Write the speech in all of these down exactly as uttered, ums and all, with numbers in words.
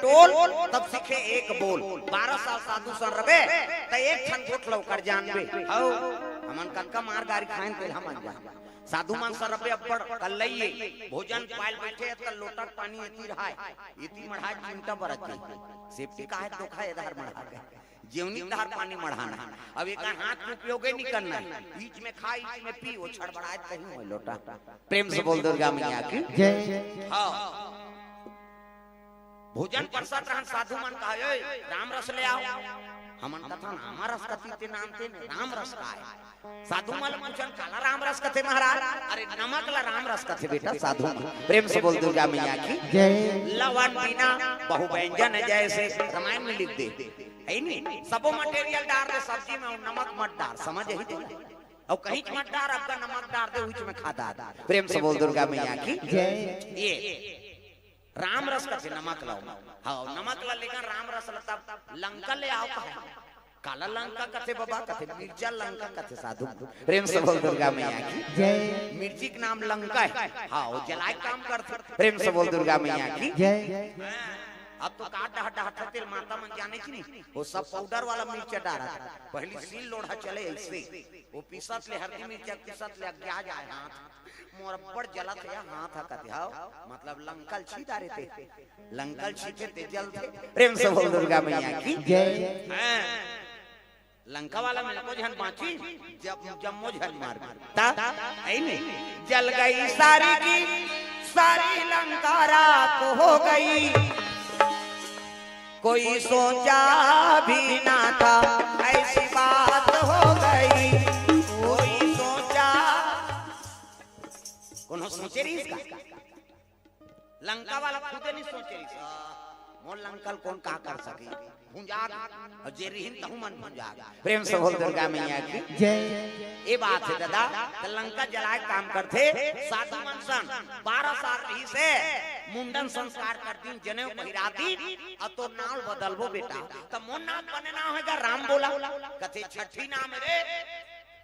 Toll, तब सीखे एक बोल। बारह साल साधु संग रबे, त एक ठन गोठ ल ओकर जानबे। हौ, हमन कतका मार गारी खाएन, तेला हमन जान। साधु मन संग रबे अब्बड़ कल्लइये, भोजन पायल बैठे, त लोटा पानी एती रहाय, एती मढ़ाय चिमटा बरत जाय। सेफ्टी काहे धोखा एधार मढ़ा के। जेवनी धार पानी मढ़ाना। अब एकर हाथ के उपयोगे नहीं करना है। बीच में खा, बीच में पी, वो छड़बड़ाए कहीं होय लोटा। प्रेम से बोल दुर्गा मैया की। जय। हाँ। भोजन परसत रहन, साधु मन कहा, "ए, राम रस ले आओ।" हमन कथन, "आमा रस कथी ते नाम ते ने, राम रस का है?" साधु मन पूछन, "काला राम रस कथे महाराज?" "अरे, नमक ला राम रस कथे बेटा साधु मन।" प्रेम से बोल दुर्गा मैया की। जय। लवन बिना बहु व्यंजन जैसे, रामायण में लिख दे। है नी? सबो material डार दे सब्जी में, अउ नमक मत डार, समझ ही तो। अउ कहीं मत डार, अब्बड़ नमक डार दे, उच में खा डार। प्रेम से बोल दुर्गा मैया की। जय। ये राम रस कथे नमक लाओ। हाँ, नमक ला लेकर राम रस ला तब लंका ले आओ कहा। काला लंका कथे बाबा, कथे मिर्चा लंका कथे साधु। प्रेम से बोल दुर्गा मैया की। जय। मिर्ची के नाम लंका है। हाँ, वो जलाए काम करथे। प्रेम से बोल दुर्गा मैया की। जय। अब तो का डह डह तेल माता मन जाने की नहीं। वो सब पाउडर वाला मिर्चा डारा था। पहली सील लोढ़ा चले ऐसे। वो पीसत ले हरदी मिर्चा पीसत ले अग्या जाए हाथ। मोर अब्बड़ जलत हे हाथ ह कथे, हव, मतलब लंका ल छी डारे ते। लंका ल छीथे ते जलथे। प्रेम से बोल दुर्गा मैया की। जय। हाँ। लंका वाला में एको झन बाँची, जब जम्मो झन मार। ता, ऐ नहीं। जल गई सारी की सारी लंका राख हो गई। कोई सोचा भी ना था ऐसी बात हो गई। कोई सोचा, कोनो सोचे रहिस का? लंका वाला खुदे नहीं सोचे रहिस, मोर लंका ल कोन का कर सके? भुंजा गे। अउ जे रिहिन तहू मन भुंजा गे। प्रेम से बोल दुर्गा मैया की। जय। ए बात हे दादा, त लंका जलाए काम करथे। साधु मन सन बारह साल रहिसे, मुंडन संस्कार कर दिन, जनेऊ पहिरा दिन, अउ तोर नाव बदलबो बेटा, त मोर नाव बने नाव हे गा राम बोला, कथे छठी नाम रे।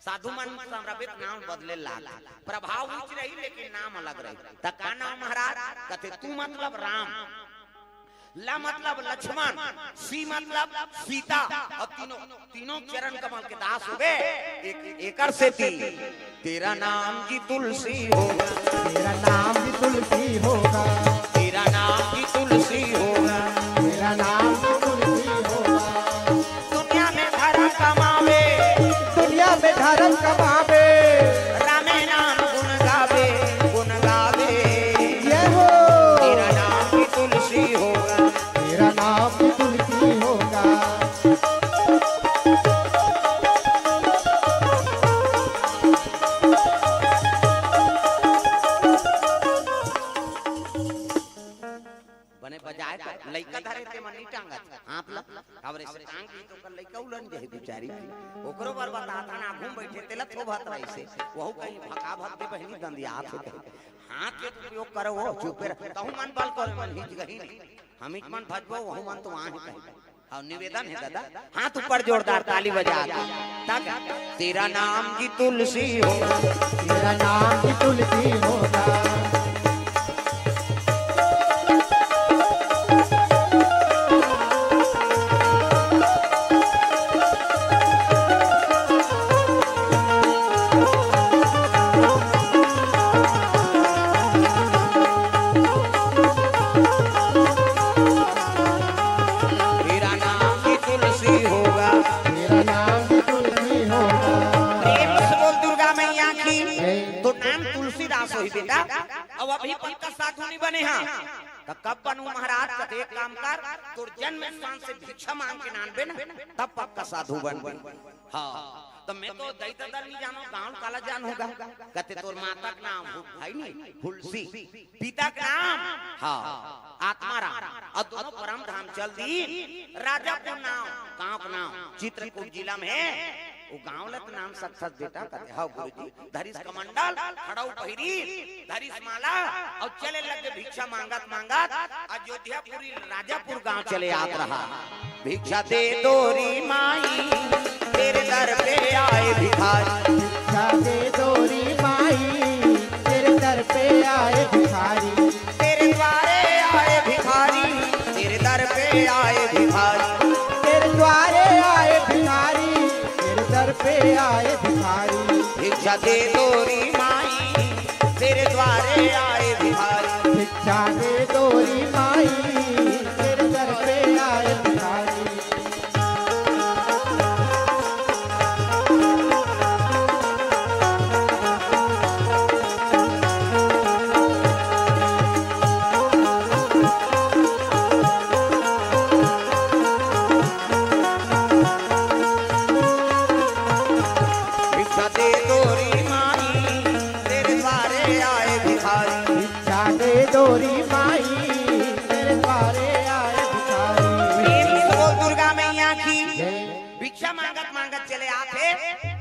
साधु मन सन रबे त नाम बदले लाग, प्रभाव उच रही लेकिन नाम अलग रही। त का नाम महाराज? कथे तू मतलब राम, ला मतलब लक्ष्मण, सी मतलब सीता, अउ तीनों, तीनों चरण कमल के दास होबे। एक, एकर सेती तेरा नाम की तुलसी होगा। तेरा नाम की तुलसी होगा। तेरा नाम की तुलसी होगा। तेरा नाम की तुलसी होगा। दुनिया में धर्म कमावे। दुनिया में धर्म कमावे। रामे नाम गुण गावे, गुण गावे। जय हो। तेरा नाम की तुलसी होगा। तेरा नाम की तुलसी होगा। बने बजाए कर लइका धरे ते मन नहीं टांगत हाथ ला, काबर ऐसे टांग दी तो ओकर लइका उलन जाही बिचारी। ओकरो बर बतात हन, आघू में बैठे तेला थोभत रहिसे, वहू कहीं भका भक दे बहिनी दंदियात हे कहीं। हाथ के उपयोग करो, वो चुपे रह, तहू मन बल करो, मन हिच गही नहीं, हमीच मन भजबो, वहू मन तो वहाँ ही कहीं। अउ निवेदन हे दादा, हाथ ऊपर जोरदार ताली बजा के। तक तेरा नाम की तुलसी हो। तेरा नाम की तुलसी होगा। तेरा नाम की तुलसी होगा। तेरा नाम की तुलसी होगा। प्रेम से बोल दुर्गा मैया की। जय। तोर नाम तुलसीदास होही बेटा। अब अभी पक्का साधु नहीं बने हा। त कब बनू महाराज? कथे एक काम कर, तोर जन्म स्थान से भिक्षा मांग के नानबे ना, तब पक्का साधु बनबे। हाँ, त मैं तो दई ददा नहीं जानो, गाँव काला जान होगा। कथे तोर माता के नाम हु-, है नहीं, हुलसी। पिता के नाम, हाँ, आत्माराम। अउ दोनों परम धाम चल दी। राजापुर नाम, गाँव के नाम, चित्रकूट जिला में हे। वो गाँव ले तो नाम साक्षात बेटा कथे, हाँ गुरुजी। धरिस कमंडल, खड़ाऊ पहिरी, धरिस माला, अउ चले लगे भिक्षा मांगत मांगत अयोध्यापुरी राजापुर गांव चले आत रहा। भिक्षा दे दो री माई, तेरे दर पे आए भिखारी। भिक्षा दे दो री माई, तेरे दर पे आए भिखारी। तेरे द्वारे आए भिखारी, तेरे दर आए भिखारी, तेरे द्वारे आए भिखारी, तेरे दर पे आए भिखारी। भिक्षा दे दो री माई, तेरे द्वारे आए भिखारी। भिक्षा दे दो री माई, तेरे दर पे आए भिखारी। भिक्षा दे दो री माई, तेरे द्वारे आए भिखारी। भिक्षा दे दो री माई, तेरे द्वारे आए भिखारी। प्रेम से बोल दुर्गा मैया की। जय। भिक्षा मांगत मांगत चले आथे।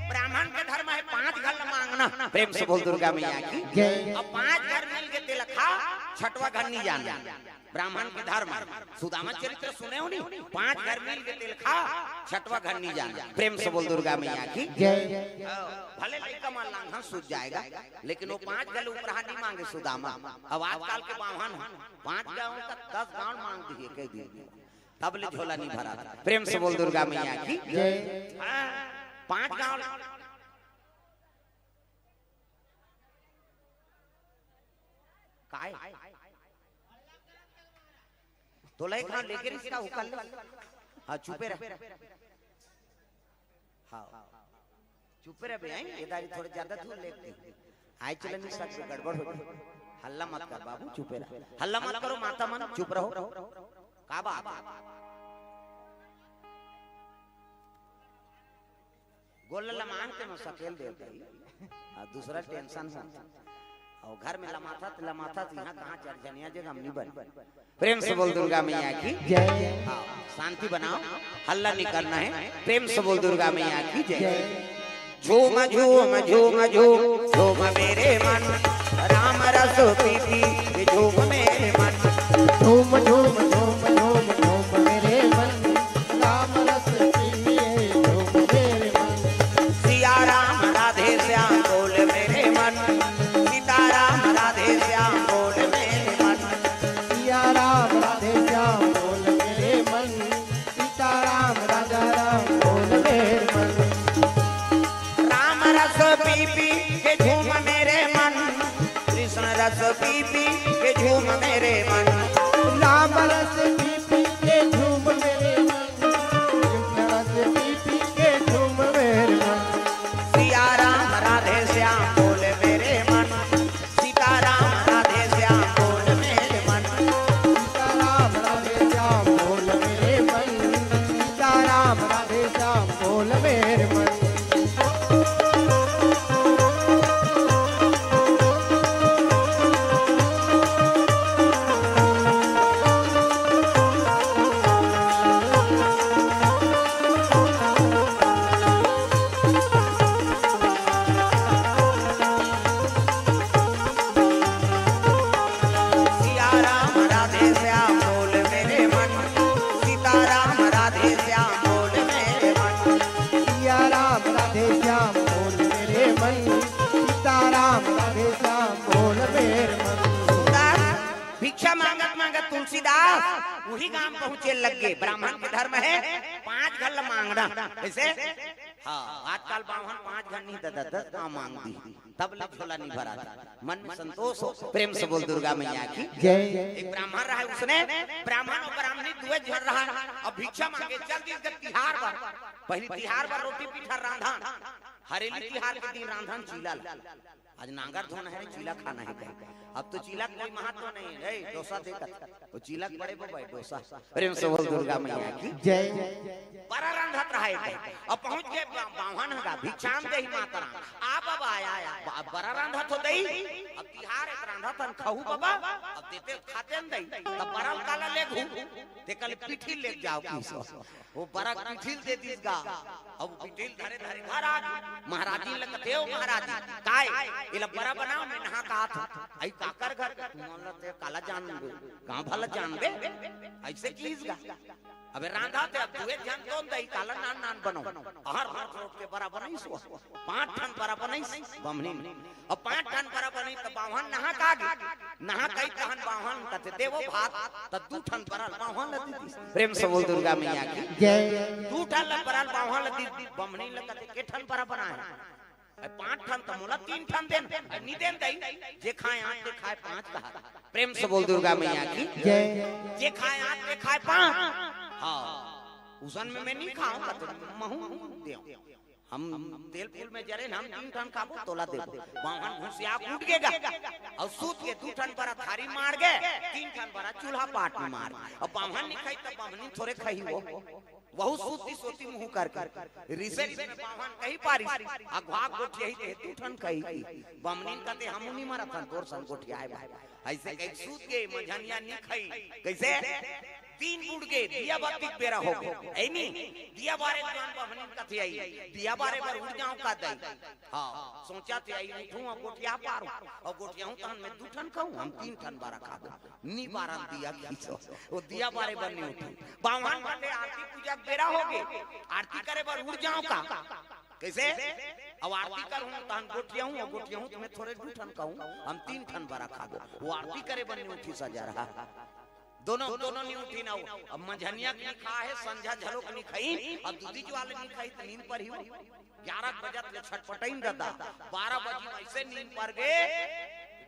ब्राह्मण के धर्म है पांच घर ल मांगना। प्रेम से बोल दुर्गा मैया की। जय। अब पांच घर मिल के तेला खा, छठवा घर नहीं जाना। ब्राह्मण के धर्म है। सुदामा चरित्र सुने हो नहीं? पांच घर मिल के तेला खा, छठवा घर नहीं जाना। प्रेम से बोल दुर्गा मैया की। जय। हाँ, भले लइका मन लांघन सूझ जाएगा, लेकिन वो पांच घर उपराहा नहीं मांगे सुदामा। अब आजकल के बाम्हन पांच गांव का दस गांव मांग दिए कह दिए, तब ले झोला नहीं भरा। प्रेम से बोल दुर्गा मैया की। जय। हाँ, पांच गांव काय? तोला एक हाथ लेके रिश्ता उकल ले। हाँ, चुपे रह। हाँ, चुपे रह बे, हैं? ये दारी थोड़ा ज्यादा दूर ले दी। आए चले नहीं सकते, गड़बड़ हो जाए। हल्ला मत कर बाबू, चुपे रह। हल्ला मत करो माता मन, चुप रहो। का बात? गोल लमान के मैं सकेल दे भाई। आ, दूसरा टेंशन हो। और घर में लमाथा त लमाथा त यहाँ कहाँ चढ़ जनिया जे गमनी बन। प्रेम से बोल दुर्गा मैया की। जय। हाँ, शांति बनाओ, हल्ला नहीं करना है। प्रेम से बोल दुर्गा मैया की जय। जय। झूम झूम झूम झूम झूम मेरे मन, राम रस पी पी के झूम मेरे मन। झूम झूम झूम झूम झूम मेरे मन, राम रस पी पी के झूम मेरे मन। सिया राम राधे श्याम बोल मेरे मन, सीता राम राधे श्याम बोल मेरे मन। सिया राम राधे श्याम बोल मेरे मन, सीता राम राधा राम बोल मेरे मन। राम रस पी पी के झूम मेरे मन, कृष्ण रस पी पी के झूम मेरे मन। राम रस पी पी के झूम मेरे मन, कृष्ण रस पी पी के झूम मेरे मन। सिया राम राधे श्याम बोल मेरे मन, सीता राम राधे श्याम बोल मेरे मन। सीता राम राधे श्याम बोल मेरे मन, सीता राम राधे श्याम बोल मेरे मन। सिया राम राधे श्याम बोल मेरे मन, सीता राम राधे श्याम बोल मेरे मन। सिया राम राधे श्याम बोल मेरे मन, सीता राम राधे श्याम बोल मेरे मन। भिक्षा मांगत मांगत तुलसीदास वही गांव पहुंचे लग गए। ब्राह्मण के धर्म है पांच घर ल मांगना। कैसे? हाँ, आजकल बाम्हन पांच घर नहीं, दस दस गांव मांग दी, तब ले झोला नहीं भरा। मन में संतोष हो, प्रेम से बोल दुर्गा मैया की। जय। एक ब्राह्मण रहा, उसने ब्राह्मण और ब्राह्मणी दुए झन रहा। अब भिक्षा मांगे, चल दिस गा तिहार बर। पहली तिहार बर रोटी पीठा रांधन, हरेली तिहार के दिन रांधन चीला ला। आज नांगर धोना है रे, चीला खाना है कहे। अब तो चीला कोई महत्व नहीं है। ए, डोसा दे कर। वो चीला के बड़े बो भाई, डोसा। प्रेम से बोल दुर्गा मैया की। जय। बरा रांधत रहा है। अब पहुंच गए बा-, बाम्हन ह गा, भिक्षाम देहि मातरम। आ बाबा, आया, आया। बा-, बरा रांधत हो दई। अब तिहार एक रांधत हन, खाहू बाबा। अब देते खाते न दई। तब बरा ल काला लेगहू। ते कल पीठी ले जाओ किसो। वो बरा पीठी ल दे दिस गा। अब पीठी ल धरे धरे घर आ गे। महाराजी ल कथे, "ओ महाराजी, काय? एला बरा बनाओ, मैं नहा के आत हूँ।" आई काकर घर? तुमन ल ते काला जानबे? गाँव भला जानबे? ऐसे किहिस गा। अबे रांधा ते अब दुए झन तोन दई, काला नान नान बनो। हर हर रोट के बरा बनई सो। पांच ठन बरा बनई बमनी। अब पांच ठन बरा बनई त बाम्हन नहा का गे। नहा कई तहन बाम्हन कथे देवो भात, त दू ठन बरा बाम्हन ल दीदी। प्रेम से बोल दुर्गा मैया की। जय। दू ठन ल बरा बाम्हन ल दीदी, बमनी ल कथे के ठन बरा बनाए। अरे पांच ठन त मोला तीन ठन देन, अरे नी देन दई, जे खाए आठ ते खाए पांच कहा। प्रेम से बोल दुर्गा मैया की। जय। जे खाए आठ ते खाए पांच। हाँ, उसन में मैं नी खाऊं, कथे महू देव। हम तेल फूल में जरे न, हम तीन ठन खाबो, तोला देबो। बाम्हन घुसिया उठ गेगा, अउ सूत के दू ठन बरा थारी मार गे, तीन ठन बरा चूल्हा पाट में मार। अब बाम्हन नी खाई त बमनी थोरे खाई वो। वहू सूती सोती मुंह करके। रिसे रिसे में बाम्हन कही पारिस, अघवा गोठियाही ते दू ठन कही की। बमनिन कथे हमू नी मरत हन, तोर सन गोठियाए बा। अइसे कही सूत गे, मंझनिया नी खाई। कइसे? तीन बुड़ गे, दिया बाती के बेरा हो गे। ऐ नी, दिया बारे दुकान बमनिन कथे आई, दिया बारे बर उठ जाऊं का दई। हाँ, सोचा थे आई उठूं अउ गोठिया पारूं, अउ गोठियाहूं तहन मैं दू ठन खाऊं, हम तीन ठन बरा खाबो। नी बारन दिया खींचो, वो दिया बारे बर नी उठे। बाम्हन कथे आरती पूजा के बेरा हो गे, आरती करे बर उठ जाऊं का? कइसे? अब आरती करहूं तहन गोठियाहूं, अउ गोठियाहूं त मैं थोरे दू ठन खाऊं, हम तीन ठन बरा खाबो। वो आरती करे बर नी उठी सजा रहा। दोनों, दोनों नी उठी ना हो। अब मंझनिया के नी खा हे, संझा झलो के नी खाई, अब दूधी ज्वार ले नी खाई त नींद परही हो। ग्यारह बजत ले छटपटइन ददा, बारह बजी अइसे नींद पर गे,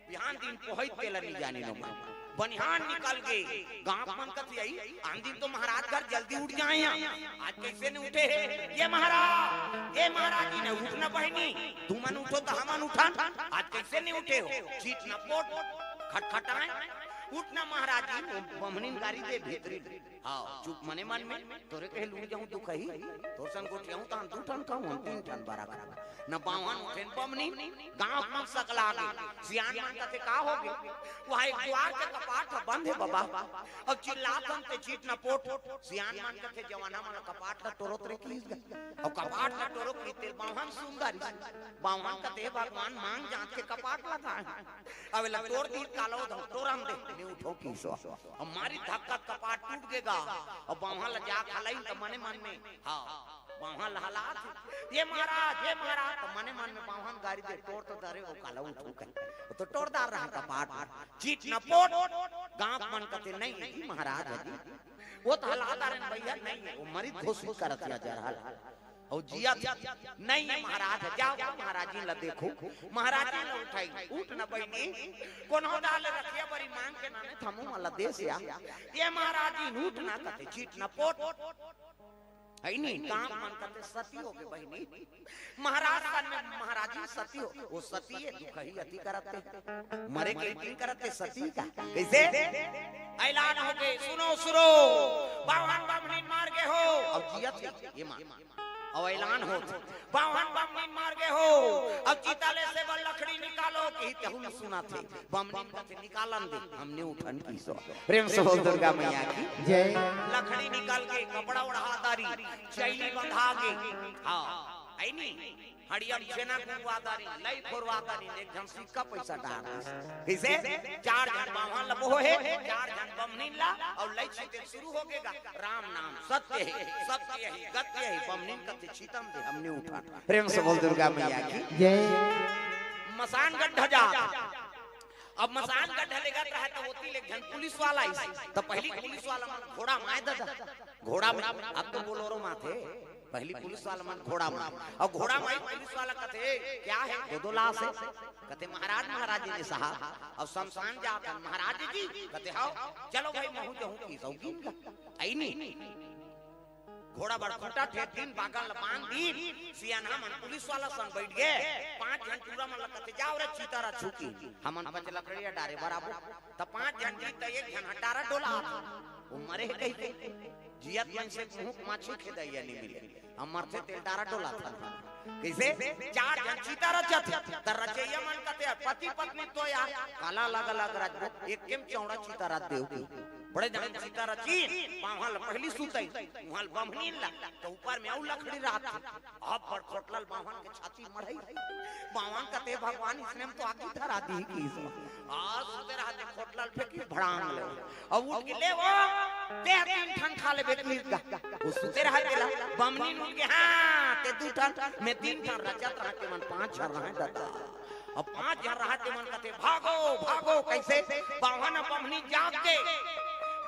बिहान दिन पोहई तेला नी जानी नो मन। बनिहान निकल गे, गांव मन कथे आई, आन दिन तो महाराज घर जल्दी उठ जाए हैं, आज कइसे नी उठे हे? ये महाराज, ये महाराज जी ने उठ न बहिनी, तुमन उठो त हमन उठन, आज कइसे नी उठे हो? चीट न पोट, खटखटाए, उठ न महाराज जी, बमनिन गारी दे भीतरी। हाँ, चुप मने मन में, तोरे कहे लूट जाऊं तू कही, तोर सन गोठियाहूं तहन दू ठन खाऊं, हम तीन ठन बरा खाऊं। न बाम्हन उठेन बमनी, गांव मन सकला गे, सियान मन कथे का हो गे? वहां एक द्वार के कपाट ह बंद हे बाबा, अब चिल्लात हन ते चीट न पोट, सियान मन कथे जवाना मन कपाट ल टोरत रे किहिस गा, अब कपाट ल टोरो किहिस ते बाम्हन सुंदर, बाम्हन कथे भगवान मांग जात के कपाट लगाए। अब एला टोर दी कालो धम टोरम दे, नी उठो किहिस। अब मारी धक्का कपाट टूट गेगा। अब बाम्हन ल जा खलाई त मने मन में, हाँ, बाम्हन ल हलात, ये महाराज, ये महाराज, त मने मन में बाम्हन गारी दे, टोर तो दरे हो काला उठो कहे। वो तो टोरदार रहा कपाट। चीट न पोट, गांव मन कथे नहीं है जी महाराज है जी। वो तो हलादार है भैया, नहीं है, वो मरित घोषित करत या जरहल। अउ जियत नहीं महाराज, जाओ महाराज जी ला देखो, महाराज जी ला उठाई, उठ न बहिनी, कोनो डाल रखिया बरी मांग के नाने थमू मला देश या, ये महाराज जी उठ ना कथे, चीट न पोट, है नी, काम मन कथे सती हो गे बहिनी, महाराज तन में महाराज जी सती हो, वो सती है, दुख ही अति करते, मरे के इतनी करते सती का, कैसे? ऐलान हो गए, सुनो, सुनो, बावन बामनी मार गए हो, अब जियत है, ये मार। अउ ऐलान होत, बावन बमनी मार गे हो, अब चिता ले से बर लकड़ी निकालो, कि तहु सुनाथे, बमनी कथे निकालन दे, हमने उठन किहिस। प्रेम से बोल दुर्गा मैया की। जय। लकड़ी निकाल के कपड़ा ओढ़ा दारी, चैली बंधा के, हाँ, ऐ नी, हड़िया म छेना गुंगवा दारी, लई फोरवा दारी, एक झन सिक्का पैसा डार दिस। कइसे? चार झन बाम्हन ल बोहे, चार झन बमनिन ला, अउ लई छिते शुरू हो गेगा। राम नाम सत्य है, सत्य है, गत्य है, बमनिन कथे छितम दे, हमने उठा। प्रेम से बोल दुर्गा मैया की। जय। मसान गड्ढा जा। अब मसान गड्ढा लेगत रहे त ओती ले एक झन पुलिस वाला आइस। त पहिली पुलिस वाला मन घोड़ा म आय ददा। घोड़ा म, अब तो बोलोरो म आथे। पहिली पुलिस वाला मन घोड़ा म। अउ घोड़ा म आइस पुलिस वाला कथे, "क्या है? दो दो लाश है।" कथे, "महाराज, महाराज जी ने साहब, अब शमशान जात हन महाराज जी।" कथे, "हव।" "चलो भाई, महू जहूं किहिस, गिन गा।" ऐ नी। घोड़ा बर खूंटा ठेक दिन, बागल ल बांध दिन, सियान हमन पुलिस वाला संग बैठ गे, पांच झन टूरा मन ल कथे, "जाओ रे, चिता रचहू कि।" हमन पंच लकड़िया डारे बर आबो। त पांच झन जी त एक झन ह डारा डोलात। वो मरे हे कहिके। जियत मन से मुंह माछी खेदइया नी मिले। हम मरथे तेल डारा डोलात। कइसे? चार झन चिता रचत हे। त रचइया मन कथे, "पति पत्नी तो यार, काला अलग-अलग रचबो, एके म चौड़ा चिता रच देव कि।" बड़े झन चिता रचिन, बाम्हन ल पहिली सुतई, उहां ल बमनिन ला, त ऊपर में अउ लकड़ी रात। अब बड़ खोटलल बाम्हन के छाती मढ़ई। बाम्हन कथे, "भगवान, इसने म तो आगी धरा दी कि इसने।" आज सुते रहते खोटलल फेंकी भड़ांग ले। अब उठ के ले वो, दे तीन ठन खा ले बेटी का। वो सुते रहा तेला, बमनी नून के, हाँ, ते दू ठन, मैं तीन ठन रचत रहा, ते मन पांच झन रहा दादा। अब पांच झन रहा, ते मन कथे, "भागो, भागो।" कैसे? बाम्हन ह बमनी जाग के,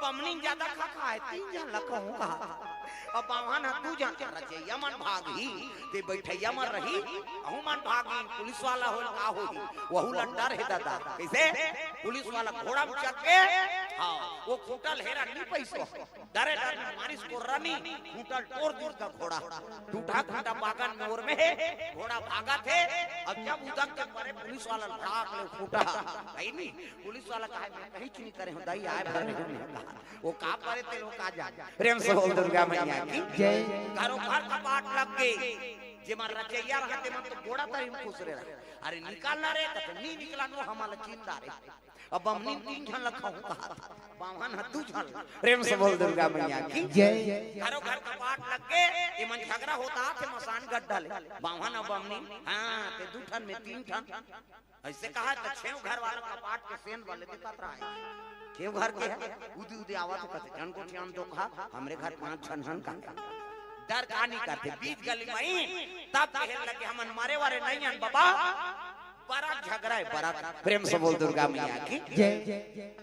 बमनी जादा खा खाए, तीन झन ल कहूं कहा। अब बाम्हन ह दू झन, रचइया मन भागही, ते बइठइया मन रही, अहू मन भागही, पुलिस वाला होल का होही, वहू ल डर हे दादा। कैसे? पुलिस वाला घोड़ा म चढ़ के, हाँ, वो खूंटा ल हेरा नी पइस। डरे डर में मारिस कोर्रा नी, खूंटा ल टोर दिस गा घोड़ा। टूटा खूंटा बागन में ओर में हे, घोड़ा भागत हे, अउ जब उदक के परे पुलिस वाला ल भड़ाक ले खूंटा, भाई नी, पुलिस वाला कहे, "मैं कहीं चुनी करे हूँ, दाई आए भर नहीं हूँ।" वो का परे ते लोग का जान। प्रेम से बोल दुर्गा मैया की जय। घरों घर कपाट लग गे, जेमा रचइया रहा, तेमन तो गोड़ा तरी में खुसरे रहा। अरे निकालना रे, कथे नी निकला नो, हमला चिंता रे। अब बमनी तीन झन ल खाहूं कहा था, बाम्हन ह दू झन। प्रेम से बोल दुर्गा मैया की जय। घरों घर कपाट लग गे, एमन झगरा होत हे मसान गड्ढा ले। बाम्हन अउ बमनी, हाँ, ते दू ठन में तीन ठन। अइसे कहा त छेव घर वाला कपाट के सेंध वाले दिखत रहा हे। छेव घर के हे, उदी उदी आवत हे कथे, "झन गोठियान दो कहा, हमरे घर पांच झन हन का।" डर का नी करथे, बीच गली में ही तब कहे लगे, "हमन मरे वरे नहीं हन बाबा।" बड़ा झगरा हे, बड़ा। प्रेम से बोल दुर्गा मैया की जय।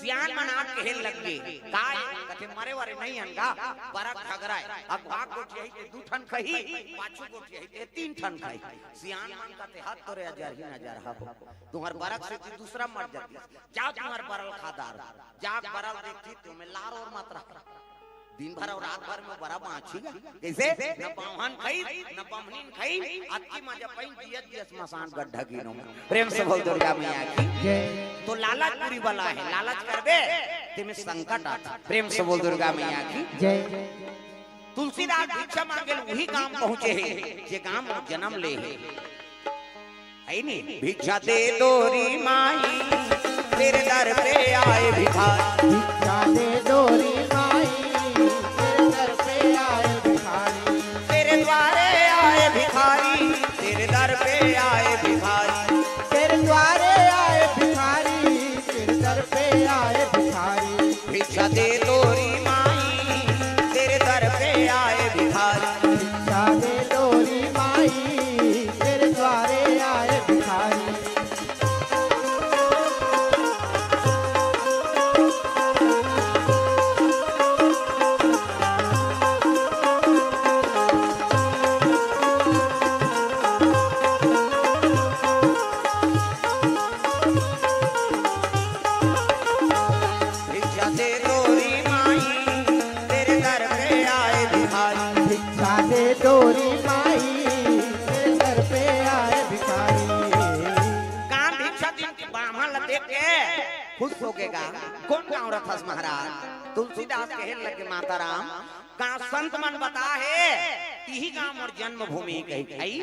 सियान मन आके कहे लग गे, "काय?" कथे, "मरे वरे नहीं हन गा, बड़ा झगरा हे। अगवा गोठियाही ते दू ठन खही, पाछू गोठियाही ते तीन ठन खही।" सियान मन कथे, "हद तोरे अजरही नजर हा हो। तुम्हर बरक से ती दूसरा मर जाती। जाव तुम्हर बरल खा डार। जाके बरल देखती, तुम्हें लार ओर मत रहा।" दिन भर अउ रात भर में बरा बांची गा। कैसे? न बाम्हन खई, न बमनीन खई, अतकी मजा पाइन जियत जियत मसान गड्ढा गिनो। प्रेम से बोल दुर्गा मैया की। जय। तो लालच बुरी बला हे, लालच करबे, तेमे संकट आता। प्रेम से बोल दुर्गा मैया की। जय। तुलसीदास भिक्षा मांगे ल उही गांव पहुंचे हे, जे गांव म जनम ले हे। हे नी? भिक्षा दे दो री माई, तेरे दर पे आए भिखारी। भिक्षा दे दो री माई, तेरे दर पे आए भिखारी। तेरे द्वारे आए भिखारी, तेरे दर पे आए भिखारी। तेरे द्वारे आए भिखारी, तेरे दर पे आए भिखारी। भिक्षा दे दो री माई, तेरे दर पे आए भिखारी। भिक्षा दे दो री माई, तेरे द्वारे आए भिखारी। भिक्षा दे दो री माई, तेरे दर पे आए भिखारी। भिक्षा दे दो री माई, तेरे दर पे आए भिखारी। काम भिक्षा दिन के बाम्हन ल देख के खुश हो गे गा। कोन गांव रथस महाराज? तुलसीदास कहे लगे, माता राम, गांव संत मन बता हे, इही गांव मोर जन्मभूमि कही खाई,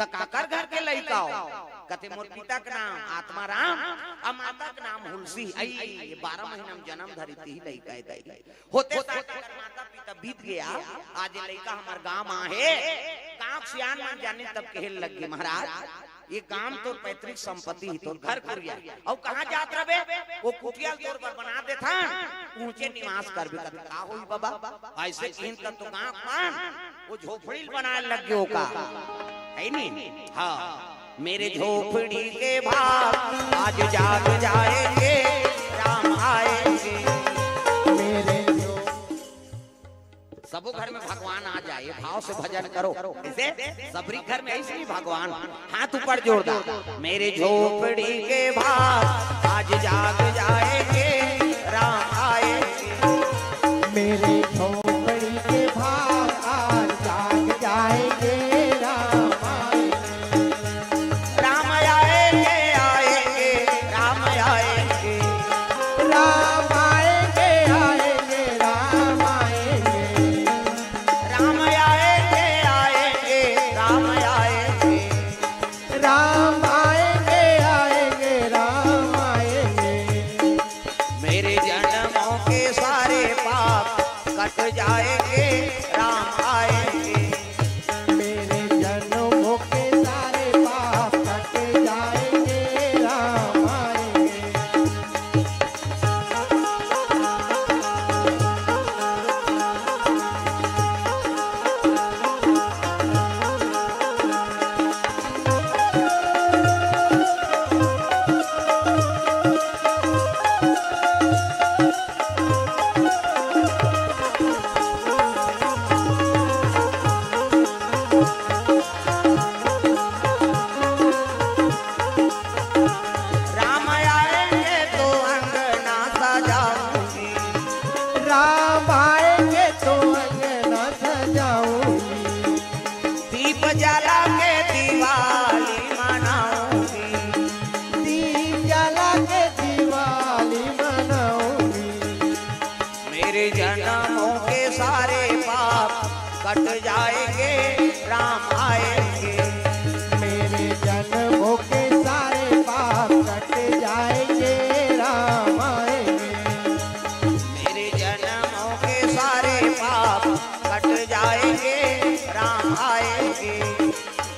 त काकर घर के लइका हो? कथे मोर पिता के नाम आत्मा राम, अउ माता के नाम हुलसी। आई, ये बारह महीना में जन्म धरी, तिही लइका हे दाई। होते साथ अगर माता पिता बीत गया, आज ये लइका हमर गांव आ हे, गांव सियान मन जाने तब कहे लग गे, महाराज, ये गांव तोर पैतृक संपत्ति ही, तोर घर कुरिया। अउ कहां जात रबे? वो कुटिया ल तोर बर बना देथन, ऊंचे निवास करबे। कथे, का होई बाबा? अइसे किहिन तब तो गांव मन वो झोपड़ी ल बनाए लग गे हो का? हे नी? हाँ। मेरे झोपड़ी के भाग आज जाग जाएंगे, राम आएंगे। मेरे झो- सबो घर में भगवान आ जाए, भाव से भजन करो। कैसे? सबरी घर में ऐसे ही भगवान। हाथ ऊपर जोरदार। मेरे झोपड़ी के भाग आज जाग जाएंगे, राम आएंगे। मेरे झोपड़ी के भाग आज जाग जाएंगे, राम आएंगे। राम आएंगे, आएंगे, राम आएंगे। राम आएंगे, आएंगे, राम आएंगे। राम आएंगे, आएंगे, राम आएंगे। राम आएंगे, आएंगे, राम आएंगे। मेरे जन्मों के सारे पाप कट जाएंगे, राम आएंगे। मेरे जन्मों के सारे पाप कट जाएंगे, राम आएंगे। आएंगे तो अंगना सजाऊंगी। दीप जला के दिवाली मनाऊंगी। दीप जला के दिवाली मनाऊंगी। मेरे जन्मों के सारे पाप कट जाएंगे, राम आएंगे। मेरे जन्मों के सारे पाप कट जाएंगे, राम आएंगे। मेरे जन्मों के सारे पाप कट जाएंगे, राम आएंगे।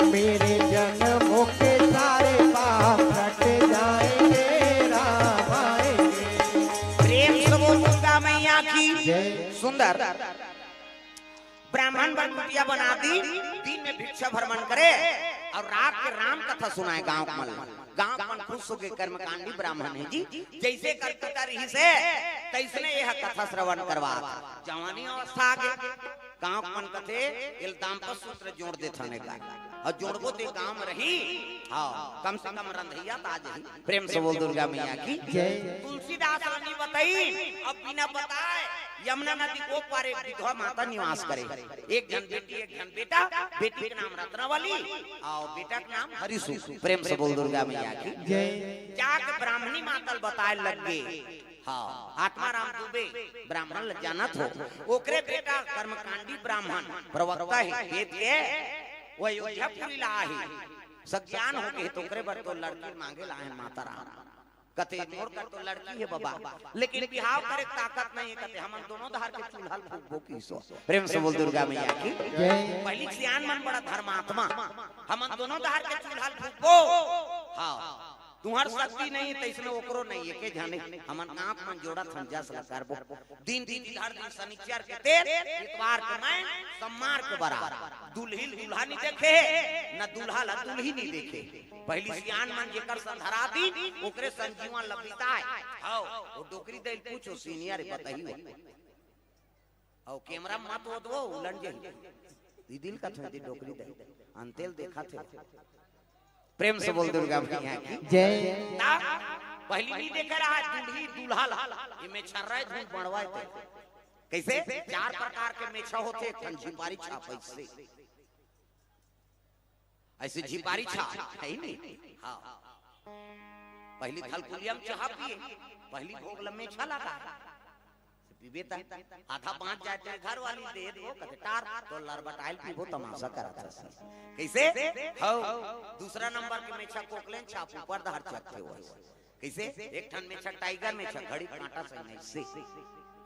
मेरे जन्मों के सारे पाप कट जाएंगे, राम आएंगे। प्रेम से बोल दुर्गा मैया की जय। सुंदर। ब्राह्मण बर कुटिया बना दी, दिन में भिक्षा भ्रमण करे और रात के राम कथा सुनाए गांव के मन ला। गांव के मन खुश होके, कर्मकांडी ब्राह्मण हे जी, जइसे करतूता रहिस हे तइसने एह कथा श्रवण करवात। जवानी अवस्था आगे, गांव के मन कथे, "एला दाम्पत्य सूत्र जोड़ देथन एकर, अउ जोड़बो ते गांव में रही।" हाँ, कम से कम रंधइया त आ जाही। प्रेम से बोल दुर्गा मैया की जय। तुलसीदास रानी बताई, अब बिना बताए यमुना नदी के ओ पार एक विधवा माता निवास करे। एक झन बेटी, एक झन बेटा, बेटी के नाम रत्नावली अउ बेटा के नाम हरिसुख। प्रेम से बोल दुर्गा मैया की जय। जाके ब्राह्मणी माता ल बताए लग गे। हाँ, आत्माराम दुबे ब्राह्मण ल जानत हो, ओकरे बेटा कर्मकांडी ब्राह्मण प्रवक्ता हे वेद के, वो अयोध्यापुरी ला हे, सज्ञान हो गे, त ओकरे बर तो लड़की मांगे ला हे माता राम। कथे, "मोर कर तो लड़की हे बबा, लेकिन बिहाव करे के ताकत नहीं हे।" कथे, "हमन दोनों धार के चूल्हा ल फूकबो किसो।" प्रेम से बोल दुर्गा मैया की जय। पहिली सियान मन बड़ा धर्मात्मा, "हमन दोनों धार के चूल्हा ल फूकबो।" हाँ, तुंहर शक्ति नहीं, तइसने ओकरो नहीं, एके झने। हमन आंख मन जोड़त हन, जस ल करबो। दिन दिन इधर दिन, शनिचर के तेल, इतवार के मैं, सोमवार के बरात। दुल्ही ल दूल्हा नहीं देखे, न दूल्हा ल दुल्ही नहीं देखे। पहिली सियान मन जेकर संग धरा दिन, ओकरे संग जीवन ल बिताए। हव, वो डोकरी दई ल पूछो, senior बताही वो। अउ camera मत वो दो, उलन जही। दीदी ल कथो, दी डोकरी दई। अंते ल देखा थे। प्रेम से बोल दुर्गा मैया की जय। ता पहिली नहीं देखे रहा, दूल्ही दूल्हा ला। ये मेछर्रा धुन बड़वाए थे। कइसे? चार प्रकार के मेछा होथे, एक ठन झिपारी छाप अइसे। अइसे झिपारी छाप, हे नहीं? हाँ। पहिली थलकुलिया म चाह पिए, पहिली भोग ल मेछा लगा। पीबे त आधा बाँच जाए, तेरे घर वाली दे दो, कथे, "टार, तो लरबटाइल पीबो, तमाशा करत हस।" कइसे? हव, दूसरा नंबर के मेछा कोकलेन छाप ऊपर धार चढ़थे हो। कइसे? एक ठन मेछा tiger मेछा, घड़ी कांटा सही नहीं से।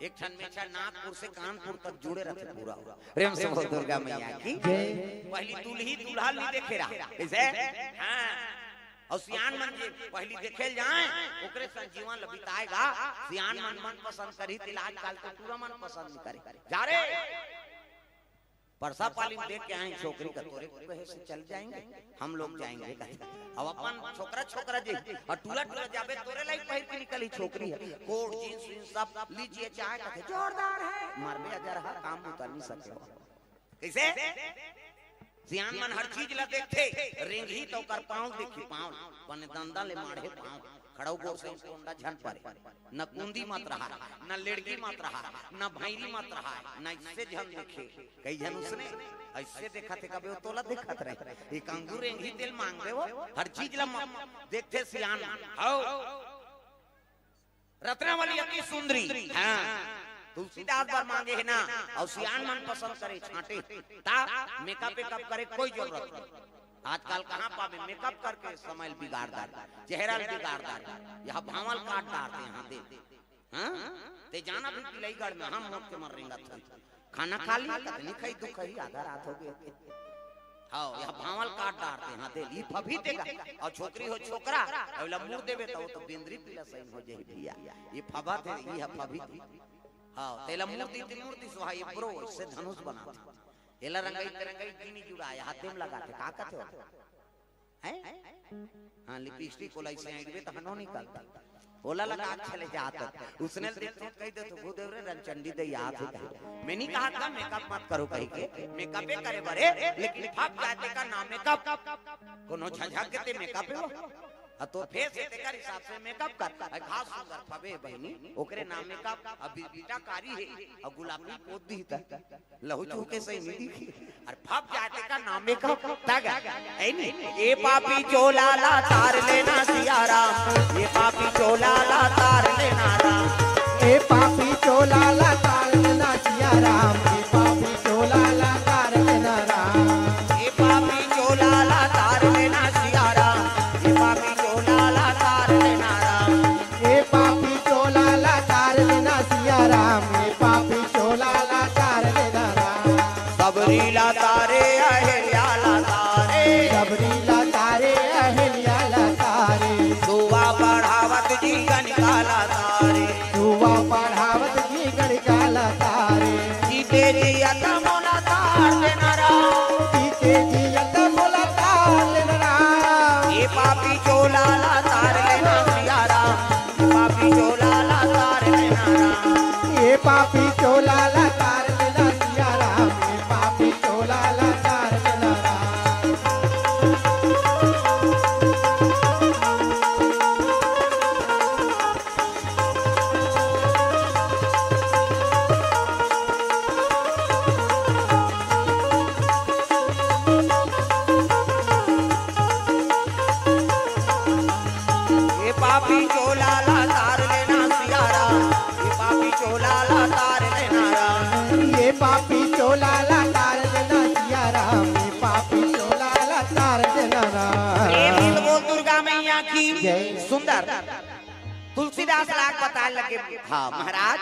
एक ठन मेछा नागपुर से कानपुर तक जुड़े रहिथे पूरा। प्रेम से बोल दुर्गा मैया की जय। पहिली दुल्ही दूल्हा ल नहीं देखे रहा। कइसे? हाँ। अउ सियान मन जे पहिली देखे ल जाए, ओकरे संग जीवन ल बिताए गा। सियान मन मन पसंद करही, तेला आजकल के टूरा मन पसंद नहीं करे। जा रे, परसा पाली म देख के आए छोकरी का, तोरे कहे से चल जाएंगे, हम लोग जाएंगे। अब अपन छोकरा छोकरा जे, अउ टूरा टूरा जाबे, तोरे लाइक पहिर के निकलही छोकरी हे। कोट, जींस, वींस सब लीजिए, चाहे कथे जोरदार हे, मरबे अजर हा, काम उतर नहीं सके हो। कइसे? सियान मन हर चीज ल देखथे, रेंगही त ओकर पाँव देखही, पाँव, बने दंदा ले माढ़े पाँव, खड़ऊ गोड़ से कोंडा झन परे, न कुंदी मत रहा, न लेड़गी मत रहा, न भैरी मत रहा, न इससे झन देखे। कई झन उसने अइसे देखत हे, कबे वो तोला देखत रहे, एक अंगूर रेंगही तेल मांग दे वो, हर चीज ल म-, देखथे सियान मन। हव। रत्नावली अति सुंदरी। हाँ। तुलसीदास बर मांगे हे ना, अउ सियान मन पसंद करे छांटे। ता makeup वेकअप करे कोई जरूरत नहीं। आजकल कहाँ पाबे, makeup करके समय ल बिगाड़ डार, चेहरा ल बिगाड़ डार। यह भांवल काट डारथे यहाँ दे। हाँ? ते जाना भी पिलईगढ़ में हम मोट के मर रेंगत हन। खाना खा लिया, कतनी खाई, दू खाई, आधा रात हो गया। हाँ, यह भांवल काट डारथे, हाँ, दे, ई फभी तेगा। अउ छोकरी हो छोकरा, अउ ला मुड़ देबे त वो तो बेंदरी पीला सही हो जाही भैया। ये फभा थे, ये फभी थे। हाँ, तेला मुड़ दी, ती मुड़ दी, सुहा, ये bro, इससे धनुष बनाथे। एला रंगई ते रंगई, कीनी जुड़ाए, हाथे म लगाथे, का कथे हो? हैं? हाँ, lipstick ओला अइसे ऐंठबे त हनो निकलथे। ओला लगा के चले जात। उसने ल देखथों त कहि देथों, "भूदेव रे, रंचंडी दई आत हे," कहि। मैं नहीं कहा था makeup मत करो कहि के, makeup ए करे बरे, लेकिन फब जाते का नाम makeup। कोनो झझक के ते makeup हे वो? अब तो फेस हे, तेकर हिसाब से मेकअप कर। अरे घास सुंदर फबे बहिनी, ओकरे नाम मेकअप। अब बी-, बीटा कारी हे, अब गुलाबी पोत दिही त लहू चूके सही नहीं दिखी। अरे फब जाए तेकर नाम मेकअप तग है नहीं। ए पापी चोला ला तार लेना सिया राम, ए पापी चोला ला तार लेना राम। ए पापी चोला ला तार लेना सिया राम, ए पापी चोला ला तार लेना राम। ए पापी चोला ला तार लेना सिया राम, ए पापी चोला ला तार लेना राम। ए पापी चोला ला तार लेना सिया राम, ए पापी चोला ला तार लेना राम। सबरी ला तारे अहिल्या ला तारे, सबरी ला तारे अहिल्या ला तारे। दुआ पढ़ावत जी गणिका ला तारे, दुआ पढ़ावत जी गणिका ला तारे। जीते जी अत मोला तार लेना राम, जीते जी अत मोला तार लेना राम। ए पापी चोला ला तार लेना सिया राम, ए पापी चोला ला तार लेना राम। ए पापी चोला ला तार लेना सिया राम, ए पापी चोला ला तार लेना राम। ए पापी चोला ला तार लेना सिया राम, ए पापी चोला ला तार लेना राम। ए पापी चोला ला तार लेना सिया राम, ए पापी चोला ला तार लेना राम। प्रेम से बोल दुर्गा मैया की जय। सुंदर तुलसीदास लाग बताए लगे, हाँ महाराज,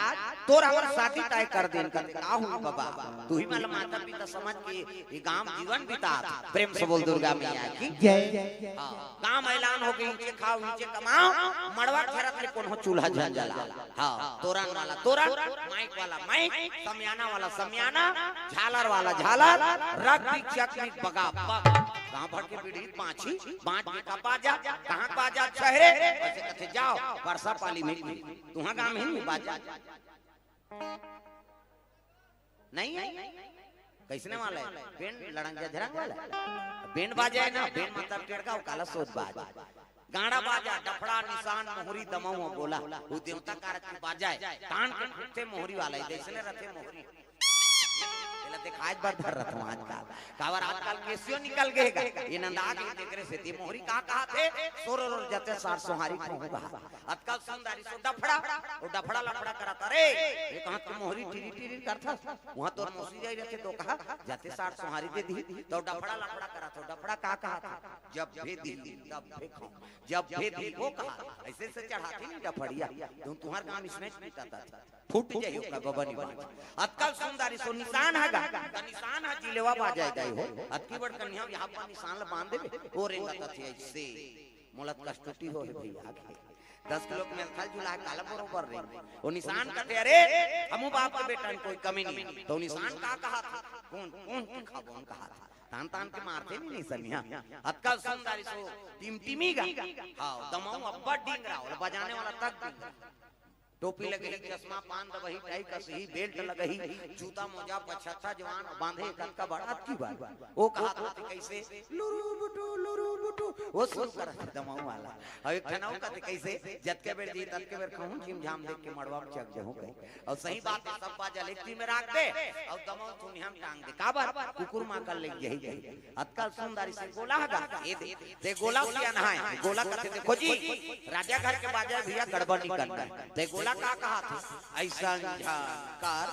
तोर हमर शादी तय कर देन कर। का हो बाबा, तू ही मतलब माता पिता समझ के ये गांव जीवन बिता। प्रेम से बोल दुर्गा मैया की जय। हाँ, गांव ऐलान हो गई, इचे खाओ, इचे कमाओ, मड़वा खरत ले कोनो चूल्हा झंझला। हाँ, तोरन वाला तोरन, माइक वाला माइक, समियाना वाला समियाना, झालर वाला झालर, रग बिक चक बिक बगा बग। गांव भर के पीढ़ी पाछी, बांच के का बाजा, कहाँ बाजा शहरे, ऐसे कथे जाओ, बरसा पाली में भी। तुहां गांव में नहीं बाजा। नहीं है? कैसने वाला है? बैंड लड़ंग झरंग वाला है? बैंड बाजा है ना, बैंड मतलब टेड़का, वो काला सोच बाज। गाड़ा बाजा, डफड़ा, निशान, मोहरी, दमऊ, गोला, वो देवता कारज के बाजा है। तान के फूटथे मोहरी वाला है, जैसने रथे मोहरी। एला दिखाए बर धर रथवान का। काबर आजकल केसियो निकल गे गा। ये नंदा के तेकरे सेती मोहरी का कहाथे? सोर रोर जते सार सोहारी कहूँ कहा। अतका सुंदरी सो डफड़ा, वो डफड़ा लफड़ा करत, अरे, ये कहाँ के मोहरी टिरी टिरी करथस? वहाँ तोर मौसी जाई रथे तो कहा, जते सार सोहारी दे दी, तो डफड़ा लफड़ा करत हो, डफड़ा का कहाथे? जब भे दी, तब भे खाऊं, जब भे दी वो कहा, ऐसे से चढ़ाथे नहीं डफड़िया, तुम तुम्हार काम इसने पीता था। फूट जाही ओकर बबनी बाज। अतका सुंदरी सो निशान ह गा, त निशान ह जिलेवा बाजाय दाई हो। अतकी बड़ कन्या यहाँ पर निशान ल बांध देबे, ओ रेंगत अथे ऐसे। मोला कष्टुटी हो हे भैया के। दस किलो के मेलथल जुला हे, काला बरोबर रेंग। ओ निशान कथे, अरे, हमू बाप के बेटा में कोई कमी नहीं। तो निशान का कहाथे? कौन, कौन के खाबो हम कहाथे? तान तान के मारथे नहीं निसनिया। अतका सुंदरी सो टिमटिमी गा। हाँ, दमाऊ अब्बड़ डिंगरा, ओला बजाने वाला तक डिंगरा। टोपी लगही, चश्मा, पान दबही, टाई कसही, बेल्ट लगही, जूता, मोजा, पछत्ता, जवान, बांधे कतका बड़ा अतकी बार। ओ कहात होथे कैसे, लुरु बुटु, लुरु बुटु, ओ शुरू करत हे दमाऊ वाला। अउ एक ठन अउ कथे कैसे, जतके बेर जी, ततके बेर कहूँ, झिमझाम देख के मड़वा में चक जहूँ कहे। अउ सही बात हे, सब बाजा लेगती में राख दे, अउ दमाऊ थुनिया में टांग दे। काबर? कुकुर माँ कर ले यही, यही। अतका सुंदरी से गोला ह गा, ए दे, ते गोला सियान हे, गोला कथे, देखो जी, राजा घर के बाजा भैया गड़बड़ नहीं करना हे। ते गोला का कहाथे? ऐसन झंकार,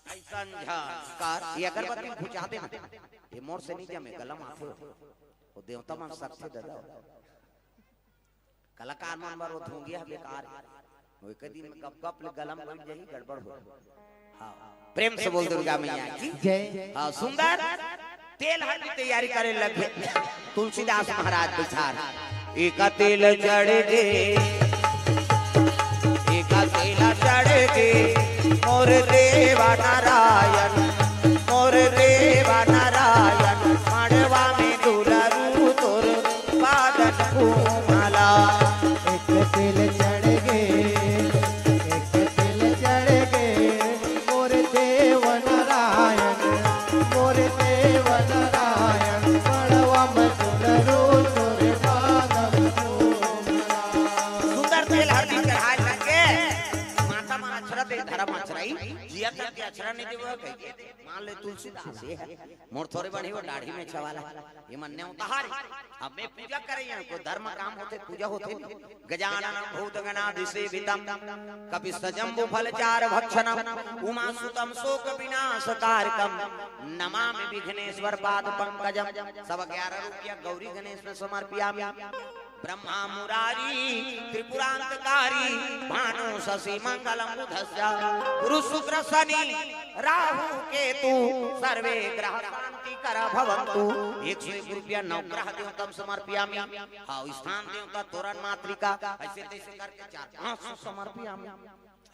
ऐसन झंकार, ये अगरबत्ती बुझा देना। ये मोर से नहीं जमे, गलम आथे। वो देवता मन सकथे दादा। कलाकार मन बर वो धुंगिया बेकार हे। वो एक दिन में गप गप ले गलम बैठ जाही, गड़बड़ हो। हाँ। प्रेम से बोल दुर्गा मैया की। जय। हाँ, सुंदर। तेल हर की तैयारी करे लगे। तुलसीदास महाराज बिचार। एका तेल चढ़ गे, एका तेल चढ़ गे, मोर देवा नारायण, मोर देवा नारायण, मड़वा में दुलरू तोर पादन कुमला। एक तेल चढ़ गे, एक तेल चढ़ गे, मोर देव नारायण, मोर देव नारायण, मड़वा में दुलरू तोर पादन कुमला। के अक्षरा नहीं देबो कहिके, मान ले तुलसीदास ये हे, मोर थोरे बड़ी वो दाढ़ी में छवाला, ये मन नेवताहार हे। अब मैं पूजा करे यहाँ, कोई धर्म काम होथे, पूजा होथे नहीं। गजाननं भूतगणादिसेवितं कपित्थजम्बूफलचारुभक्षणं उमासुतं शोकविनाशकारकं नमामि विघ्नेश्वर पादपंकजं। सब ग्यारह रुपया गौरी गणेश में समर्पयामि। ब्रह्मा मुरारी त्रिपुरांतकारी भानु शशि मंगलम बुधस्य गुरु शुक्र शनि राहु केतु सर्वे ग्रह शांति कर भवंतु। एक सौ एक रुपया नवग्रह देवतम समर्पयामि। हाँ, स्थान देवता तोरण मातृका, ऐसे तैसे करके चार पाँच सौ समर्पयामि।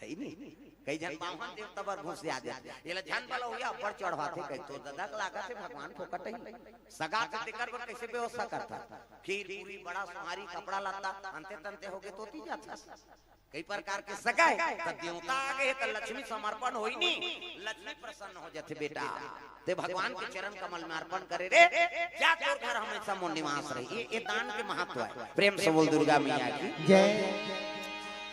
हे नहीं, कई झन बामन देवता बर घुस जाथे। ये ला झन बला होया, अब्बड़ चढ़वाथे, कई तो ददा के लागत हे भगवान फोकट ही। सगा के तेकर बर कैसे व्यवस्था करता? खीर, पूरी, बड़ा, सुहारी, कपड़ा लत्ता, अंते तंते होगे तो ती जाथे। कई प्रकार के सगा हे, त देवता आगे हे, त लक्ष्मी समर्पण होई नी, लक्ष्मी प्रसन्न हो जाथे बेटा। ते भगवान के चरण कमल में अर्पण करे रे, जा तोर घर हमेशा मोर निवास रही। ये, ये दान के महत्व हे। प्रेम से बोल दुर्गा मैया की जय।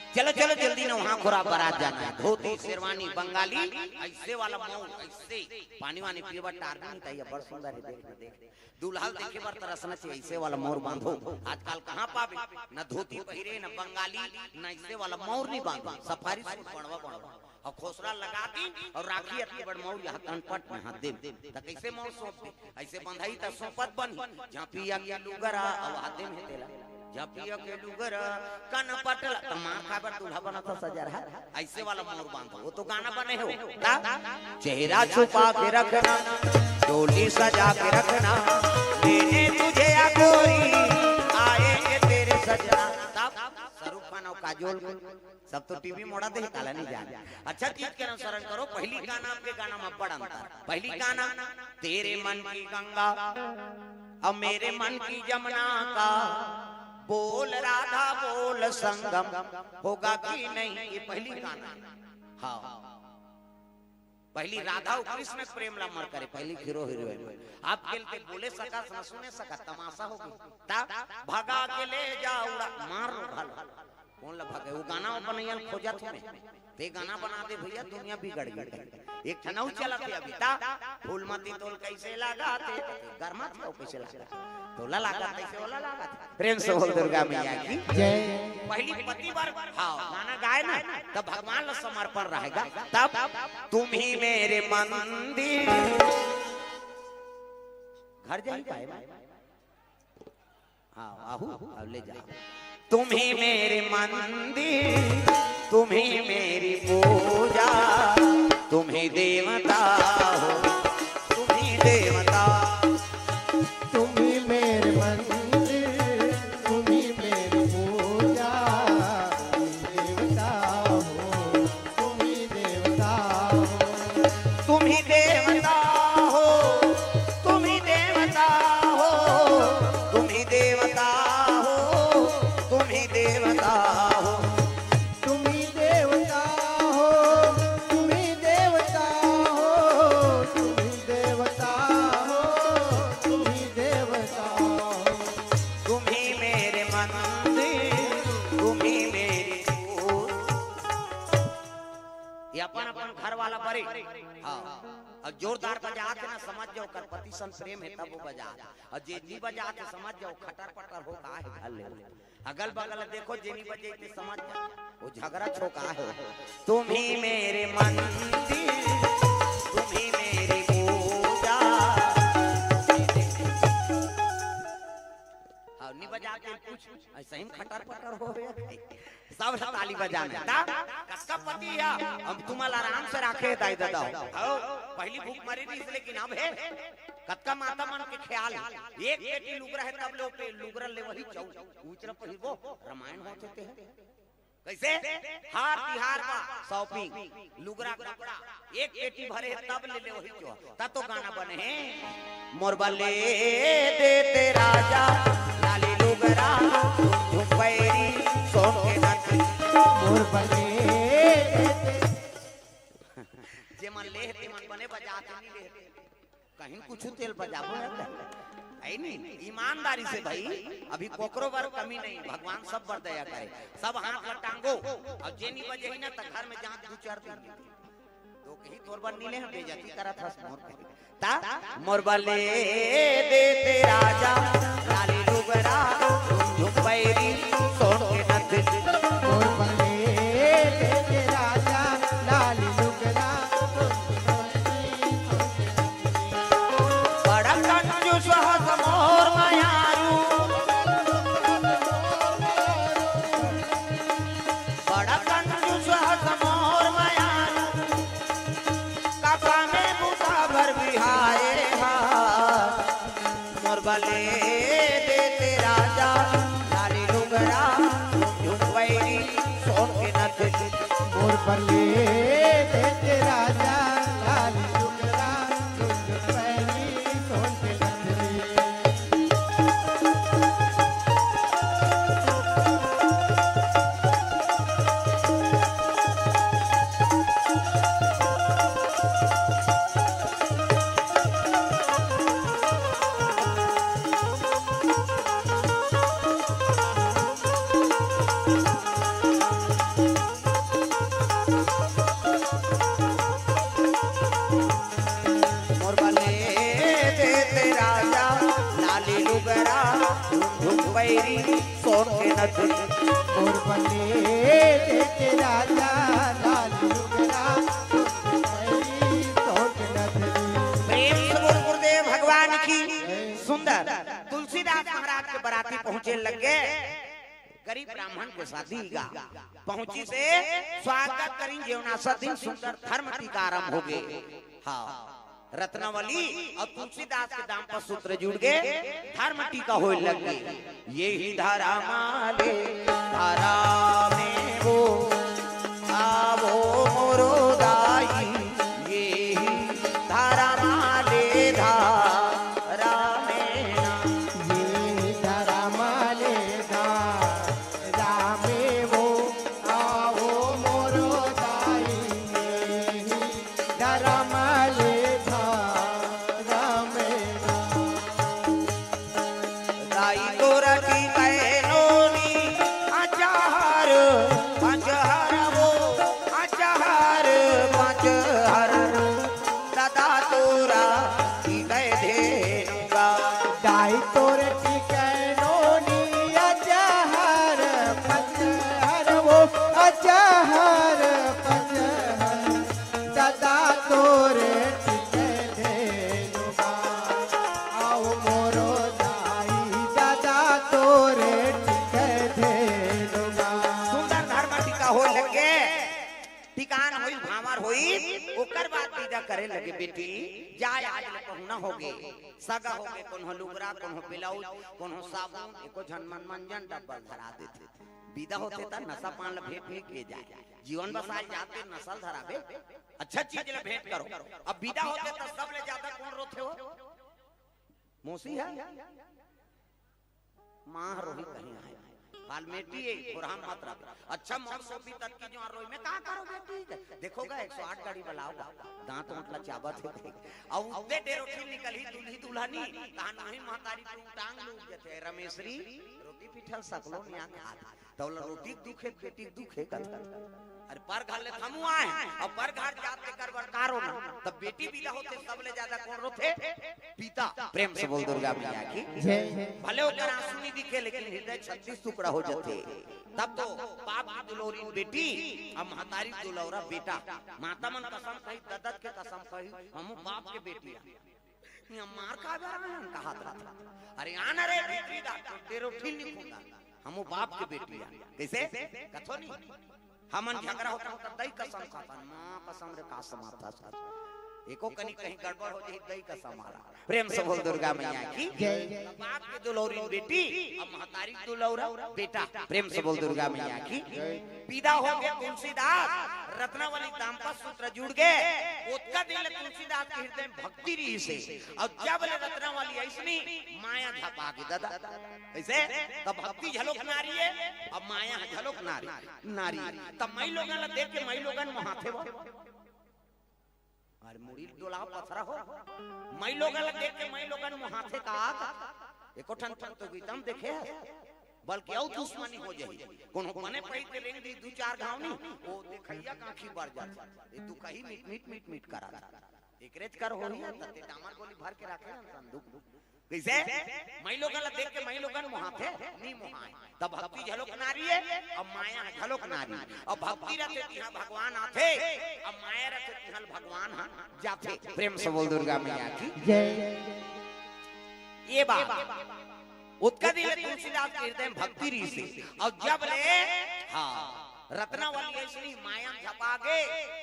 चलो, चलो, जल्दी ना, वहाँ खोरा बारात जाना हे। धोती, शेरवानी, बंगाली, ऐसे वाला मौर, ऐसे पानी वानी पीबा, टार नहीं था, ये बड़ सुंदर हे, देख, देख। दूल्हा ल देखे बर तरसना चाहिए, ऐसे वाला मौर बांधो। आजकल कहाँ पाबे, न धोती पहिरे, न बंगाली, न ऐसे वाला मौर नहीं बांधो, सफारी सूट बनवा बनवा। अउ खोसरा लगा दी अउ राखी अतके बड़ मौर यहाँ कनपट में हाथ दे, त कैसे मौर सौंप दे? ऐसे बंधाई त सौंपत बनही। झांपिया के लुगरा अउ हाथ दे में तेला, झांपिया के लुगरा कनपट ला, त मार खाए बर दूल्हा बनत हे सजरहा। ऐसे वाला मौर बांधो, वो तो गाना बने हो। ता? चेहरा छुपा के रखना, डोली सजा के रखना, लेने तुझे आ गोरी, आएंगे तेरे सजना। तब शाहरुख खान और काजोल के सब तो टीवी मोड़ा दे, काला नहीं जान। अच्छा चीज के अनुसरण करो। पहली गाना, अब के गाना में बड़ अंतर। पहली गाना, तेरे मन की गंगा और मेरे मन की जमुना का बोल राधा बोल संगम होगा कि नहीं, ये पहली गाना हे। हाँ, पहली राधा अउ कृष्ण के प्रेम ला मर करे, पहली हीरो हीरोइन। अब के ल ते बोले सकस न सुने सकस, तमाशा होगे। ता भगा के ले जा उड़ा, मार लो भाल। कोन ला भगे? वो गाना बनइया ल खोजत हे। ते गाना बना दे भैया, दुनिया बिगड़ गे। एक ठन अउ चलत हे अभी, ता फूलमती तोल कैसे लगा थे, गरमा थे, कैसे लगा थे? तोला लागत हे, तैसे ओला लागत हे। प्रेम से बोल दुर्गा मैया की जय। पहली पति बर, हाँ, गाना गाए ना, तब भगवान ला समर्पण रहेगा। तब तुम ही मेरे मंदिर, घर जाही गाए ना। हाँ, आहू, अब ले जा। तुम ही मेरे मंदिर, तुम ही मेरी पूजा, तुम ही देवता हो, तुम ही देवता। तुम ही मेरे मंदिर, तुम ही मेरी पूजा, तुम ही देवता हो, तुम ही देवता हो। तुम ही देवता हो, तुम ही देवता हो, तुम ही देवता हो, तुम ही देवता हो। तुम ही देवता हो, तुम ही देवता हो, तुम ही देवता हो, तुम ही देवता हो। तुम ही मेरे मंदिर, तुम ही मेरी पूजा। ये अपन अपन घर वाला बरे। हाँ। अउ जोरदार बजात हे ना, समझ जाव, ओकर पति सन प्रेम हे, तब वो बजात। अउ जे नी बजात हे, समझ जाव, खटर पटर हो का हे घर ले। अगल बगल देखो, जे नी बजे ते समझ जाव, वो झगरा छोका हे। तुम ही मेरे मंदिर, तुम ही मेरी पूजा। हाँ, नी बजात हे कुछ, ऐसे ही खटर पटर हो गया। सब ताली बजाना। ता कतका पति हे, हम तुम्हारा आराम से राखे दाई ददा हो। हो, पहली भूख मरी रहिस, लेकिन अब हे, कतका माता मन के ख्याल हे। एक पेटी लुगरा हे, तब ले पे लुगरा ले वही चाहू। उचरा पहिरबो, रामायण होथे ते हे। कैसे? हर तिहार बा shopping, लुगरा कपड़ा, एक पेटी भरे हे, तब ले ले वही चाहू। ता तो गाना बने हे, मोर बर ले देते राजा, लाली लुगरा, झुमपैरी, सोन के नथनी। मोर बर ले देते। जे मन ले हे, ते मन बने बजात हे, नी ले हे। कहीं कुछ तेल बजाबो ना, हे नहीं? ईमानदारी से भाई, अभी कोकरो बर कमी नहीं, भगवान सब बर दया करे, सब हाथ ला टांगो, अउ जे नी बजे ही ना, त घर में जांच दू चार दिन। तो कहीं तोर बर नी ले हन, बेइज्जती करत हस मोर कहीं। ता मोर बर ले देते राजा लाली लुगरा, झुम बैरी सोन के नथ। मोर बर ले देते राजा लाली लुगरा, बड़ा कंजूस हस मोर मयारू, बड़ा कंजूस हस मोर मयारू, काका में बूता बर बिहाए हा। मोर बर ले देते राजा लाली लुगरा, झुम बैरी सोन के नथ। मोर बर ले देते राजा लाली लुगरा, झुम बैरी सोन के नथ। मोर बर ले देते राजा लाली लुगरा, झुम बैरी सोन के नथ। मोर बर ले देते राजा लाली लुगरा, झुम बैरी सोन के नथ। प्रेम से बोल गुरुदेव भगवान की। सुंदर। तुलसीदास महाराज के बराती पहुंचे लग गे। गरीब ब्राह्मण के शादी गा पहुंची से स्वागत करिन जेवनासा दिन सुंदर धर्म टीका आरंभ हो गे। हाँ, रत्नावली अउ तुलसीदास के दाम्पत्य सूत्र जुड़ गे, धर्म टीका होय लग गे। यही धर्म ले धर्मे वो आवो मोरो दाई, यही धर्म ले धर्मे ना। यही धर्म ले धर्मे वो आवो मोरो दाई, यही धर्म ले धर्मे ना। दाई तोरा टीके नोनी, अचार पचहर वो, अचार पचहर। दादा तोरा टीके धेनु गा। दाई तोर टीके नोनी, अचार पचहर वो, अचार पचहर। दादा तोर टीके धेनु गा। आओ मोरो दाई, दादा तोर टीके धेनु गा। सुंदर धर्म टीका हो लगे। टिकान होई, भांवर होई, ओकर बाद बिदा करे लगे, बेटी, जाय आज ले पहुना होगे, सगा होगे, कोनो लुगरा, कोनो ब्लाउज, कोनो साबुन, एको झन मन मंजन डब्बा धरा देथे। बिदा होथे त नशा पान ल भेंट नइ किए जाय। जीवन बसाए जाथे नशा ल धराबे, अच्छा चीज ल भेंट करो। अब बिदा होथे त सबले ज्यादा कोन रोथे हो? मौसी हे? माँ रोही कहीं आए। फालमेटी ए, थोरहा मत रख। अच्छा, मोर सोपी तक की जो रोई में का करो बेटी? देखोगा, एक सौ आठ गाड़ी बुलाओगा। दांत ओंट ला चाबत हे। अउ उतने डेरोठी निकलही दुल्ही दुल्हनी, तहान वही महतारी तू टांग लूट जथे। रमेशरी, रोटी पिठल सकलो निया खात। त ओला रोटी के दुख हे, बेटी के दुख हे कथे। अरे पर घर ले थमू आए, अउ पर घर जात के कर बर का रोना। तब बेटी बिदा होथे, सबले ज्यादा कोन रोथे? पिता। प्रेम से बोल दुर्गा मैया की। जय। भले ओकर आंसू नहीं दिखे, लेकिन हृदय छत्तीस टुकड़ा हो जाथे। तब तो बाप की दुलौरी बेटी, अब महतारी दुलौरा बेटा। माता मन कसम खाही, ददत के कसम खाही, हमू बाप के बेटी आ। ये मार का जा रहा है, कहा था। अरे आना रे भीतरी डॉक्टर, तेरो ठीक नहीं होगा। हमू बाप के बेटी आ। कैसे? कथो नहीं। हमन झगड़ा होता होता दई कसम खाथन, माँ कसम रे का समाथा सर। एको कनी कहीं गड़बड़ हो जाही, दई कसम आला। प्रेम से बोल दुर्गा मैया की। जय। बाप के दुलौरी बेटी, अब महतारी दुलौरा बेटा। प्रेम से बोल दुर्गा मैया की। जय। बिदा हो गे तुलसीदास, रत्नावली दाम्पत्य सूत्र जुड़ गे। ओतका दिन ले तुलसीदास के हृदय में भक्ति रहिसे। अउ जब ले रत्नावली अइसनी, माया झपा गे दादा। कइसे? तब भक्ति झलोक नारी हे, अब माया झलोक नारी। नारी। तब माईलोगन ला देख के माईलोगन मोहाथे वो। अरे मुड़ी डोला पथरा हो। माईलोगन ला देख के माईलोगन मोहाथे का? एको ठन तुम तो गीतम देखे हे? बल्कि अउ दुश्मनी हो जाही। कोनो बने पहिर के रेंग दी दू चार घाव नी, ओ देखइया के आँखी बर जाथे। ए तू कही मीठ, मीठ, मीठ, मीठ करा था। एकरेच कर होही, त ते डामर गोली भर के राखे हन संदूक। कइसे? माईलोगन ला देख के माईलोगन मोहाथे, नी मोहाय। तब भक्ति घलोक नारी हे, अउ माया घलोक नारी। अउ भक्ति रथे तिहाँ भगवान आथे, अउ माया रथे तिहाँ भगवान ह जाथे। प्रेम से बोल दुर्गा मैया की जय। ये बात। ओतका दिन ले तुलसीदास के हृदय में भक्ति रहिसे। अउ जब ले, हाँ, रत्नावली अइसनी माया म झपा गे,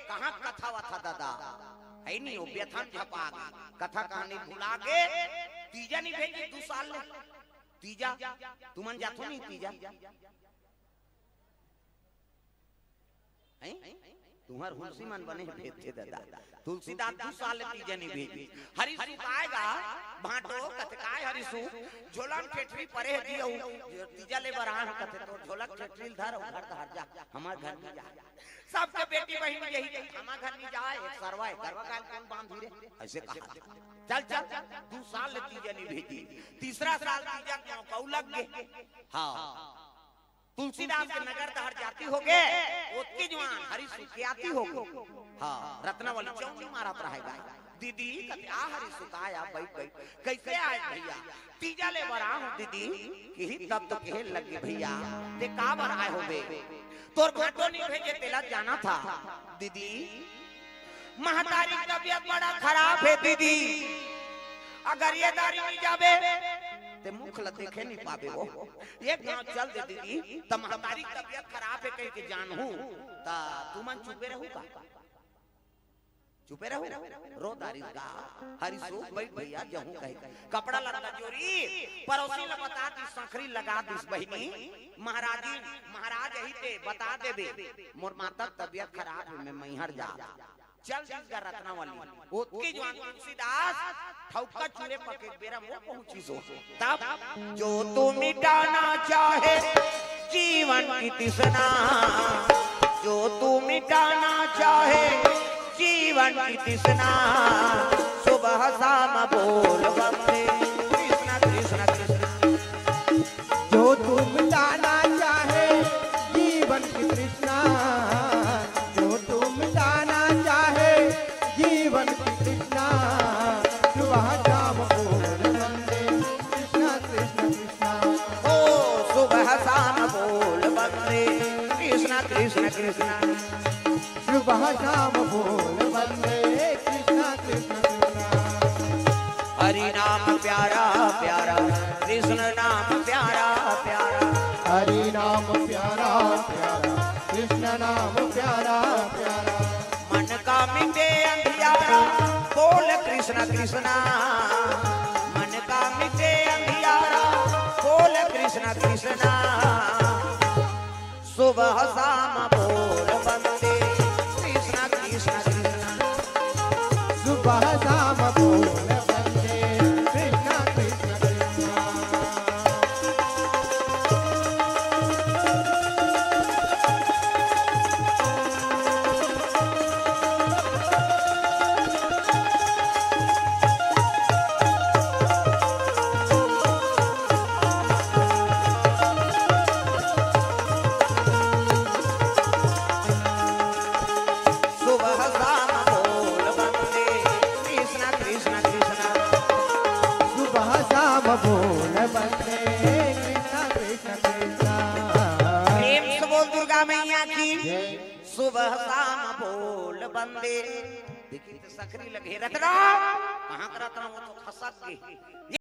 कहाँ कथा वथा दादा? हे नी, ओ व्यथा म झपा गे। कथा कहानी भुला गे। तीजा नी भेजी दू साल ले। तीजा, तुमन जाथो नी तीजा? हैं? तुँहर हुलसी मन बने भेजथे दादा। तुलसीदास दू साल ले तीजा नी भेजी। हरिसुत आय गा, भाँटो, कथे काय हरिसुत, झोला म ठेठरी परे हे जी, अउ तीजा ले बर आए हँव कथे, तोर झोला के ठेठरी ल धर अउ घर डहर जा, हमर घर नी जा। सबके बेटी बहिन यही कही, हमर घर नी जा, एक सरवा हे, गरवा गाय ल कोन बाँधी रे? अइसे कहा। चल, चल, दू साल ले तीजा नी भेजी। तीसरा साल तीजा के मौका लग गे। हाँ। तुलसीदास के नगर डहर जाती होगे, ओतकी जुवार हरिसुत के आती होगे। हाँ, रत्नावली चौंकी मारत रहे गा। दीदी, कथे आ हरिसुत आय, बइठ, बइठ। कइसे आय भइया? तीजा ले बर आए हँव दीदी, किही तब तो कहे लगे भइया, ते काबर आए होबे? तोर भाँटो नी भेजे, तेला जाना था। दीदी, महतारी के तबियत बड़ा खराब हे दीदी, अगर ये दारी नी जाबे, ते मुख ल देखे नी पाबे वो। एक घाँव चल दे दीदी, त महतारी के तबियत खराब हे कहिके जानहूँ, त तुमन चुपे रहू का? चुपे रहू, रो दारी का। हरिसुत बइठ भइया, जहूँ कहे। कपड़ा लत्ता जोरी, परोसी ल बता दिस, संखरी लगा दिस बहिनी, महाराजी, महाराज अही ते बता देबे, मोर माता के तबियत खराब हे, मैं मैहर जा। चल दिस गा रत्नावली। ओतकी जुवार तुलसीदास ठउका चूरे पके के बेरा म पहुँचिस हो। तब जो तू मिटाना चाहे जीवन की तृष्णा, जो तू मिटाना चाहे जीवन की तृष्णा, सुबह शाम बोल वंदे कृष्ण कृष्ण कृष्ण। जो तू मिटाना चाहे जीवन की तृष्णा, जो तू मिटाना चाहे जीवन की तृष्णा, सुबह शाम बोल वंदे कृष्ण कृष्ण कृष्ण। ओ सुबह शाम बोल वंदे कृष्ण कृष्ण कृष्ण। सुबह शाम बोल वंदे कृष्ण कृष्ण कृष्ण। हरि नाम प्यारा प्यारा, कृष्ण नाम प्यारा प्यारा। हरि नाम प्यारा प्यारा, कृष्ण नाम प्यारा प्यारा। मन का मिटे अंधियारा, बोल कृष्ण कृष्णा। मन का मिटे अंधियारा, बोल कृष्ण कृष्णा। सुबह शाम बोल वंदे कृष्ण कृष्ण कृष्ण। सुबह शाम बोल वंदे कृष्ण कृष्ण कृष्ण। सुबह शाम बोल वंदे कृष्ण कृष्ण कृष्ण। सुबह शाम बोल वंदे कृष्ण कृष्ण कृष्ण। प्रेम से बोल दुर्गा मैया की। जय। सुबह शाम बोल वंदे। देखी त सकरी लगे रतरा, कहाँ का रतरा, वो तो खसक गई।